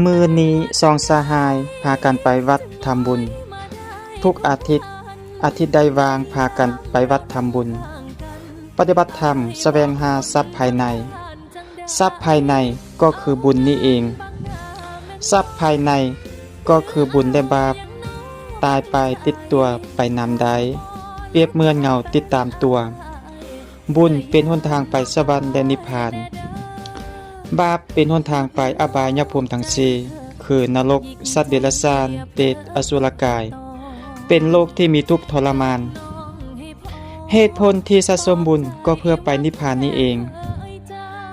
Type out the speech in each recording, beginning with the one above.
ມື້ນີ້ສອງສະຫາຍພາກັນໄປວັດທຳບຸນ. ທຸກອາທິດ, ອາທິດໃດວ່າງພາກັນໄປວັດທຳບຸນ. ປະຕິບັດທຳ, ສະແຫວງຫາຊັບພາຍໃນ. ຊັບພາຍໃນກໍຄືບຸນນີ້ເອງ. ຊັບພາຍໃນກໍຄືບຸນ ແລະ ບາບ. ຕາຍໄປຕິດຕົວໄປນຳໄດ້, ປຽບເໝືອນເງົາຕິດຕາມຕົວ. ບຸນເປັນຫົນທາງໄປສະຫວັນ ແລະ ນິບພານ. ບາບເປັນຫົນທາງໄປອະບາຍຍະພູມທັງສີ່ ຄືນະລົກ, ສັດເດຍລະສານ, ເປດ, ອະສຸລະກາຍ. ເປັນໂລກທີ່ມີທຸກທໍລະມານ. ເຫດຜົນທີ່ສະສົມບຸນກໍເພື່ອໄປນິບພານນີ້ເອງ.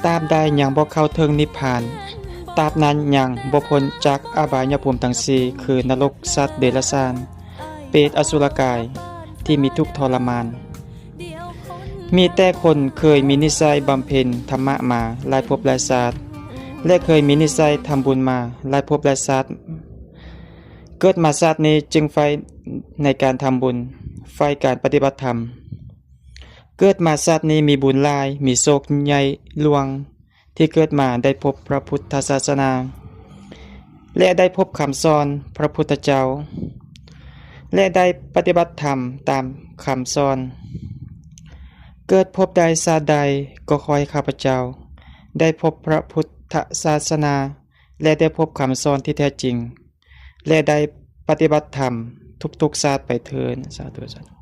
ຕາບໃດຍັງບໍ່ເຂົ້າເຖິງນິບພານ, ຕາບນັ້ນຍັງບໍ່ພົ້ນຈາກອະບາຍຍະພູມທັງສີ່ ຄືນະລົກ, ສັດເດຍລະສານ, ເປດ, ອະສຸລະກາຍ ທີ່ມີທຸກທໍລະມານ. ມີແຕ່ຄົນເຄີຍມີນິໄສບຳເພັນທຳມະມາຫຼາຍພົບຫຼາຍຊາດ ແລະ ເຄີຍມີນິໄສທຳບຸນມາຫຼາຍພົບຫຼາຍຊາດ. ເກີດມາຊາດນີ້ຈຶ່ງໃຝ່ໃນການທຳບຸນ, ໃຝ່ການປະຕິບັດທຳ. ເກີດມາຊາດນີ້ມີບຸນຫຼາຍ, ມີໂຊກໃຫຍ່ຫຼວງ ທີ່ເກີດມາໄດ້ພົບພະພຸດທະສາສະໜາ ແລະ ໄດ້ພົບຄຳສອນພະພຸດທະເຈົ້າ ແລະ ໄດ້ປະຕິບັດທຳຕາມຄຳສອນ. ເກີດພົບໃດຊາດໃດ ກໍຂໍໃຫ້ຂ້າພະເຈົ້າໄດ້ພົບພະພຸດທະສາສະໜາ ແລະ ໄດ້ພົບຄຳສອນທີ່ແທ້ຈິງ ແລະ ໄດ້ປະຕິບັດທຳທຸກໆຊາດໄປເທີ້ນ. ສາທຸ, ສາທຸ.